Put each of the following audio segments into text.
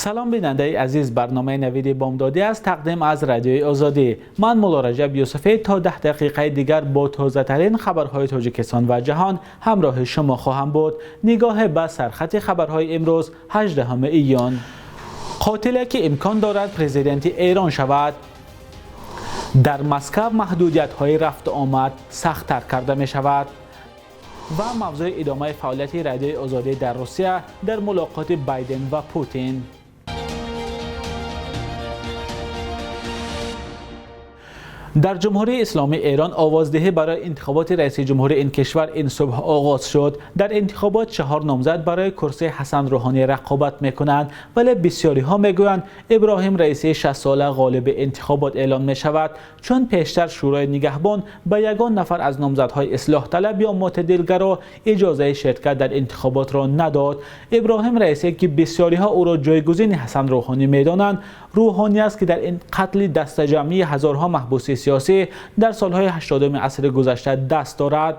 Салом, бинандаи азиз. Барномаи Навиди Бомдодӣ аст, тақдим аз Радиои Озодӣ. Ман Мулло Раҷаб Юсуфӣ то 10 дақиқаи дигар бо тозатарин хабарҳои Тоҷикистон ва ҷаҳон ҳамроҳи шумо хоҳам буд. Нигоҳе ба сархати хабарҳои имрӯз, 18 июн. Қотиле ки имкон дорад президенти Эрон шавад. Дар Москва маҳдудиятҳои рафту омад сахттар карда мешавад. Ва мавзӯи идомаи фаъолияти Радиои Озодӣ дар Русия дар мулоқоти Байден ва Путин. Дар Ҷумҳурии Исломии Эрон овоздиҳӣ барои интихоботи раиси ҷумҳури ин кишвар ин субҳ оғоз шуд. Дар интихобот 4 номзад барои курсии Ҳасан Рӯҳонӣ рақобат мекунанд, вале бисёриҳо мегӯянд Иброҳим Раисии 60-сола ғолиби интихобот эълон мешавад, чун пештар Шӯрои Нигаҳбон ба ягон нафар аз номзадҳои ислоҳталаб ё мӯътадилгаро иҷозаи ширкат дар интихоботро надод. Иброҳим Раисӣ, ки бисёриҳо ӯро ҷойгузини Ҳасан Рӯҳонӣ медонанд, рӯҳонӣ аст, ки дар ин қатли дастаҷамъии ҳазорҳо маҳбуси сиёсӣ дар солҳои 80 асри гузашта даст дорад.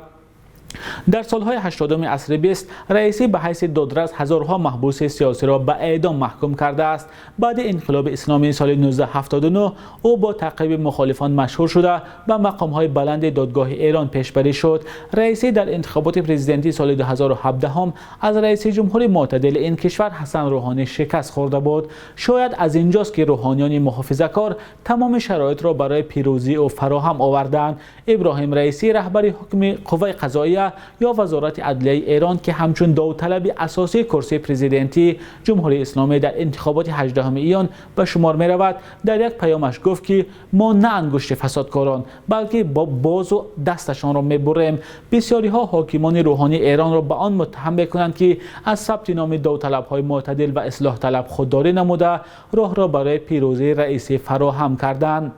Дар солҳои 80 асри 20 Раисӣ ба ҳайси додрас ҳазорҳо маҳбуси сиёсиро ба эъдом маҳкум кардааст. Баъди инқилоби исломии соли 1979 ӯ бо таъқиби мухолифон машҳур шуда, ба мақомҳои баланди додгоҳи Эрон пешбарӣ шуд. Раисӣ дар интихоботи президентии соли 2017 аз раиси ҷумҳури мӯътадили ин кишвар Ҳасан Рӯҳонӣ шикаст хӯрда буд. Шояд аз инҷост, ки рӯҳониёни муҳофизакор тамоми шароитро барои пирӯзии ӯ фароҳам оварданд. Иброҳим Раисӣ, раҳбари ҳукми қувваи қазоия ё Вазорати адлияи Эрон, ки ҳамчун довталаби асосии курсии президентии Ҷумҳурии Исломӣ дар интихоботи 18 июн ба шумор меравад, дар як паёмаш гуфт, ки мо на ангушти фасодкорон, балки бо бозу дасташонро мебурем. Бисёриҳо ҳокимони рӯҳонии Эронро ба он муттаҳам мекунанд, ки аз сабти номи довталабҳои мӯътадил ва ислоҳталаб худдорӣ намуда, роҳро барои пирӯзии Раисӣ фароҳам карданд.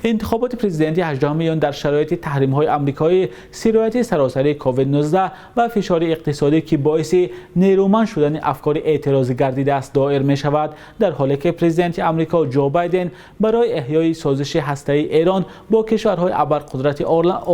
Интихоботи президентии 18 июн дар шароити таҳримҳои амрикоӣ, сирояти саросарии ковид-19 ва фишори иқтисодӣ, ки боиси нерӯманд шудани афкори эътирозӣ гардидааст, доир мешавад. Дар ҳоле ки президенти Амрико Ҷо Байден барои эҳёи созиши ҳастаии Эрон бо кишварҳои абарқудрати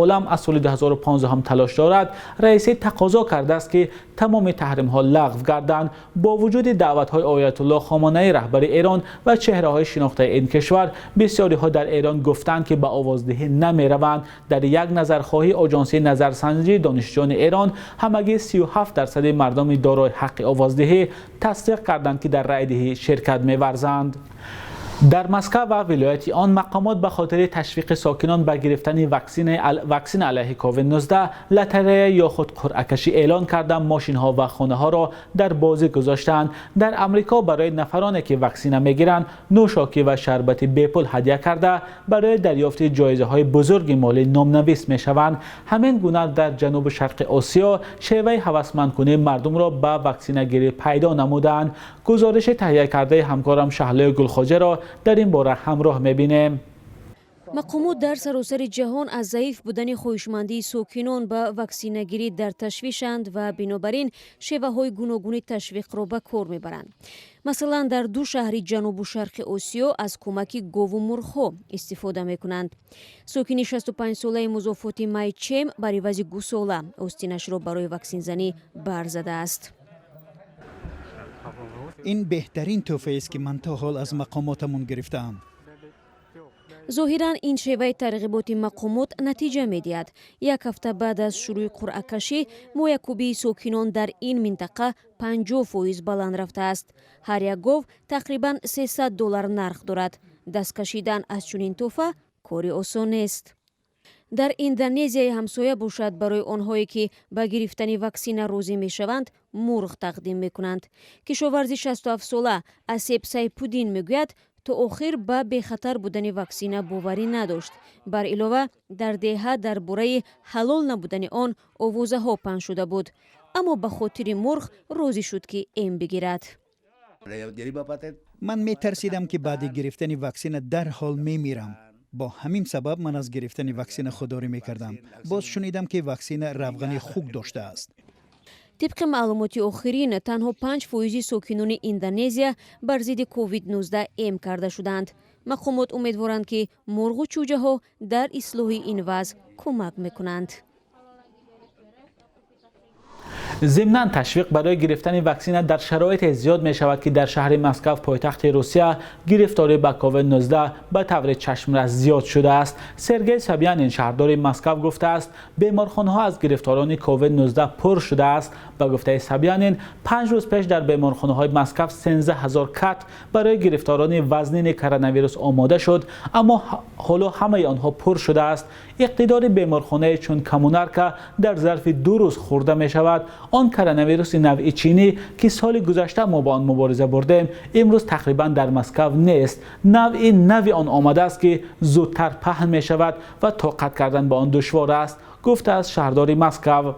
олам аз соли 2015 талош дорад, Раисӣ тақозо кардааст, ки тамоми таҳримҳо лағв гарданд. Бо вуҷуди даъватҳои Оятуллоҳ Хоманаӣ, раҳбари Эрон, ва чеҳраҳои шинохтаи ин кишвар, бисёриҳо дар Эрон гуфтанд, ки ба овоздиҳӣ намераванд. Дар як назархоҳии Оҷонсии назарсанҷии донишҷӯёни Эрон ҳамагӣ 37% мардуми дорои ҳаққи овоздиҳӣ тасдиқ карданд, ки дар райдиҳӣ ширкат меварзанд. Дар Москва ва вилояти он мақомот ба хотири ташвиқи сокинон ба гирифтани ваксина алайҳи ковид-19 лотерея ё худ қуръакашӣ эълон карда, мошинҳо ва хонаҳоро дар бозӣ гузоштанд. Дар Амрико барои нафароне ки ваксина мегиранд, нӯшокӣ ва шарбати бепул ҳадя карда, барои дарёфти ҷоизаҳои бузурги молӣ номнавис мешаванд. Ҳамин гуна дар ҷанубу шарқи Осиё шеваи ҳавасмандкунии мардумро ба ваксинагирӣ пайдо намуданд. Гузориши таҳия кардаи ҳамкорам Шаҳлои Гулхоҷаро дар ин бора ҳамроҳ мебинем. Мақомот дар саросари ҷаҳон аз заиф будани хоҳишмандии сокинон ба ваксинагирӣ дар ташвишанд ва бинобар ин шеваҳои гуногуни ташвиқро ба кор мебаранд. Масалан, дар ду шаҳри ҷанубу шарқи Осиё аз кӯмаки гову мурғҳо истифода мекунанд. Сокини 65-солаи музофоти Майчем бар ивази гусола остинашро барои ваксинзанӣ бар задааст. Ин беҳтарин тӯҳфаест, ки ман то ҳол аз мақомотамон гирифтаам. Зоҳиран, ин шеваи тарғиботи мақомот натиҷа медиҳад. Як ҳафта баъд аз шурӯи қуръакашӣ моякӯбии сокинон дар ин минтақа 50% баланд рафтааст. Ҳар як гов тақрибан 300 доллар нарх дорад. Даст кашидан аз чунин тӯҳфа кори осон нест. Дар Индонезияи ҳамсоя бошад, барои онҳое ки ба гирифтани ваксина розӣ мешаванд, мурғ тақдим мекунанд. Кишоварзи 67-сола Асеб Сайпудин мегӯяд, то охир ба бехатар будани ваксина боварӣ надошт. Бар илова, дар деҳа дар бораи ҳалол набудани он овозаҳо паҳн шуда буд, аммо ба хотири мурғ розӣ шуд, ки эм бигирад. Ман метарсидам, ки баъди гирифтани ваксина дарҳол мемирам. Бо ҳамин сабаб ман аз гирифтани ваксина худдорӣ мекардам. Боз шунидам, ки ваксина равғани хук доштааст. Тибқи маълумоти охирин, танҳо 5% сокинони Индонезия бар зидди ковид-19 эм карда шуданд. Мақомот умедворанд, ки мурғу чӯҷаҳо дар ислоҳи ин вазъ кӯмак мекунанд. Зимнан ташвиқ барои гирифтани ваксина дар шароите зиёд мешавад, ки дар шаҳри Москва, пойтахти Русия, гирифторӣ ба COVID-19 ба таври чашмрас зиёд шудааст. Сергей Собянин, шаҳрдори Москва, гуфтааст, беморхонаҳо аз гирифторони COVID-19 пур шудааст. Ба гуфтаи Собянин, 5 рӯз пеш дар беморхонаҳои Москва 13 000 кат барои гирифторони вазнини коронавирус омода шуд, аммо ҳоло ҳамаи онҳо пур шудааст. Иқтидори беморхонае чун Коммунарка дар зарфи 2 рӯз хӯрда мешавад. Он коронавируси навъи чинӣ, ки соли гузашта мо бо он мубориза бурдем, имрӯз тақрибан дар Москав нест. Навъи нави он омадааст, ки зудтар паҳн мешавад ва тоқат кардан ба он душвор аст, гуфтааст шаҳрдори Москав.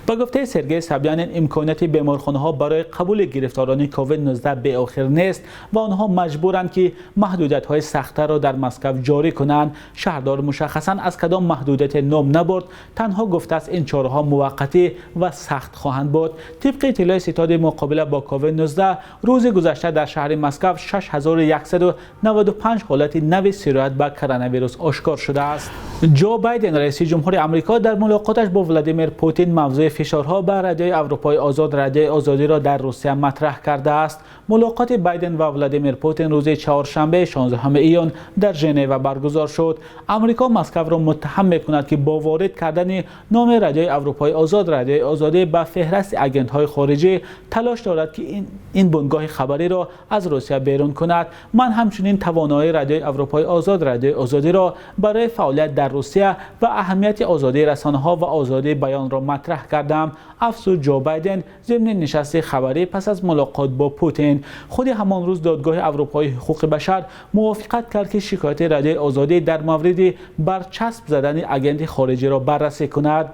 Ба гуфтаи Сергей Собянин, имконияти беморхонаҳо барои қабули гирифторони COVID-19 беохир нест ва онҳо маҷбуранд, ки маҳдудиятҳои сахттарро дар Москав ҷорӣ кунанд. Шаҳрдор мушаххасан аз кадом маҳдудияте ном набурд, танҳо гуфтааст, ин чораҳо муваққатӣ ва сахт хоҳанд буд. Тибқи иттилои ситоди муқобила бо COVID-19, рӯзи гузашта дар шаҳри Москав 6195 ҳолати нави сироят ба коронавирус ошкор шудааст. Ҷо Байден, раиси ҷумҳури Амрико, дар мулоқоташ бо Владимир Путин мавзӯи фишорҳо ба Радиои Аврупои Озод, Радиои Озодиро дар Русия матраҳ кардааст. Мулоқоти Байден ва Владимир Путин рӯзи чоршанбе, 16 июн, дар Женева баргузор шуд. Амрико Москваро муттаҳам мекунад, ки бо ворид кардани номи Радиои Аврупои Озод, Радиои Озодӣ, ба феҳрасти агентҳои хориҷӣ талош дорад, ки ин бунгоҳи хабариро аз Русия берун кунад. Ман ҳамчунин тавоноии Радиои Аврупои Озод, Радиои Озодиро барои фаъолият дар Русия ва аҳамияти озодии расонаҳо ва озодии баёнро матраҳ кардам, афзуд Ҷо Байден зимни нишасти хабарӣ пас аз мулоқот бо Путин. Худи ҳамон рӯз Додгоҳи Аврупои ҳуқуқи башар мувофиқат кард, ки шикояти Радиои Озодӣ дар мавриди барчасб задани агенти хориҷиро баррасӣ кунад.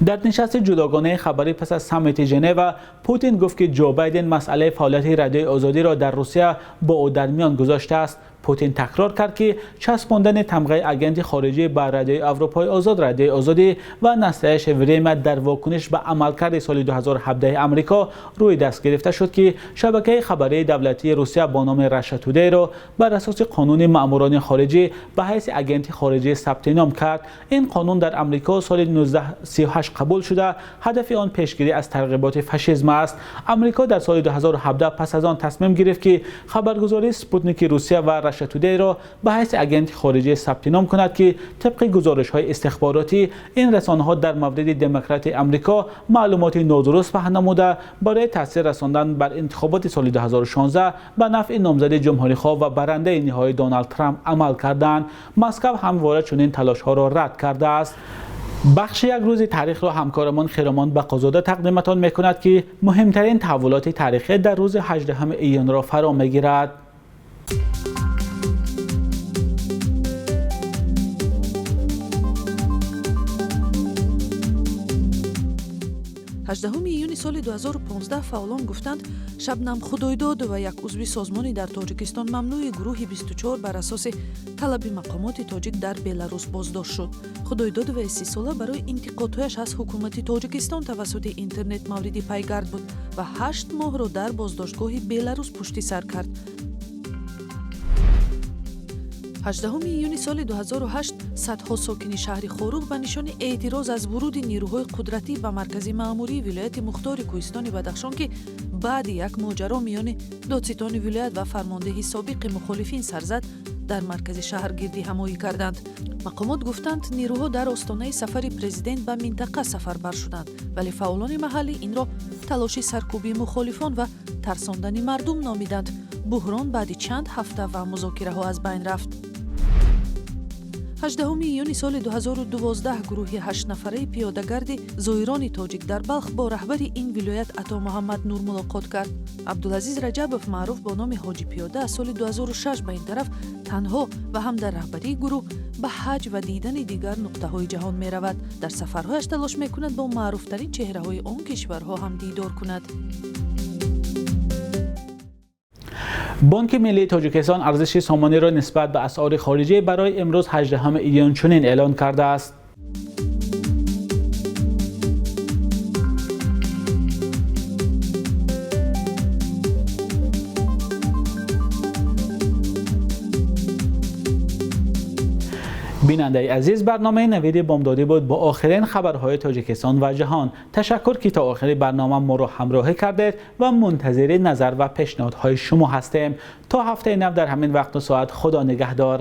Дар нишасти ҷудогонаи хабарӣ пас аз саммити Женева Путин гуфт, ки Ҷо Байден масъалаи фаъолияти Радиои Озодиро дар Русия бо ӯ дар миён гузоштааст. Путин такрор кард, ки часпондани тамғаи агенти хориҷӣ ба Радиои Аврупои Озод, Радиои Озодӣ ва Настоящее Время дар вокуниш ба амалкарди соли 2017 Амрико рӯи даст гирифта шуд, ки шабакаи хабарии давлатии Русия бо номи Раша Тудейро бар асоси қонуни маъмурони хориҷӣ ба ҳайси агенти хориҷӣ сабти ном кард. Ин қонун дар Амрико соли 1938 қабул шуда, ҳадафи он пешгирӣ аз тарғиботи фашизм аст. Амрико дар соли 2017 пас аз он тасмим гирифт, ки хабаргузории Спутники Русия ва Раша Тудейро ба ҳайси агенти хориҷӣ сабти ном кунад, ки тибқи гузоришҳои истихборотӣ ин расонаҳо дар мавриди демократияи Амрико маълумоти нодуруст паҳн намуда, барои таъсир расондан бар интихоботи соли 2016 ба нафъи номзади ҷумҳурихоҳ ва барандаи ниҳоӣ Доналд Трамп амал карданд. Москав ҳамвора чунин талошҳоро рад кардааст. Бахши як рӯзи таърихро ҳамкорамон Хиромон Бақозода тақдиматон мекунад, ки муҳимтарин таҳаввулоти таърихӣ дар рӯзи 18 июнро фаро мегирад. 18 июни соли 2015 фаъолон гуфтанд, Шабнам Худойдодова, як узви созмони дар Тоҷикистон мамнӯи гурӯҳи 24, бар асоси талаби мақомоти тоҷик дар Беларус боздошт шуд. Худойдодоваи 30-сола барои интиқодҳояш аз ҳукумати Тоҷикистон тавассути интернет мавриди пайгард буд ва 8 моҳро дар боздоштгоҳи Беларус пушти сар кард. 18 июни соли 2008 садҳо сокини шаҳри Хоруғ ба нишони эътироз аз вуруди нирӯҳои қудратӣ ба маркази маъмурии вилояти мухтори кӯҳистони Бадахшон, ки баъди як моҷаро миёни додситони вилоят ва фармондеҳи собиқи мухолифин сар зад, дар маркази шаҳр гирдиҳамоӣ карданд. Мақомот гуфтанд, нирӯҳо дар остонаи сафари президент ба минтақа сафарбар шуданд, вале фаъолони маҳаллӣ инро талоши саркӯбии мухолифон ва тарсондани мардум номиданд. Буҳрон баъди чанд ҳафта ва музокираҳо аз байн рафт. 18 июни соли 2012 гурӯҳи ҳаштнафараи пиёдагарди зоирони тоҷик дар Балх бо раҳбари ин вилоят Ато Муҳаммад Нур мулоқот кард. Абдулазиз Раҷабов, маъруф бо номи Ҳоҷи Пиёда, аз соли 2006 ба ин тараф танҳо ва ҳам дар раҳбарии гурӯҳ ба ҳаҷ ва дидани дигар нуқтаҳои ҷаҳон меравад. Дар сафарҳояш талош мекунад бо маъруфтарин чеҳраҳои он кишварҳо ҳам дидор кунад. Бонки миллии Тоҷикистон арзиши сомониро нисбат ба асъори хориҷӣ барои имрӯз, 18 июн, чунин эълон кардааст. Бинандаи азиз, барномаи Навиди Бомдодӣ буд бо охирин хабарҳои Тоҷикистон ва ҷаҳон. Ташаккур, ки то охири барнома моро ҳамроҳӣ кардед ва мунтазири назар ва пешниҳодҳои шумо ҳастем. То ҳафтаи нав дар ҳамин вақту соат, Худо нигаҳдор.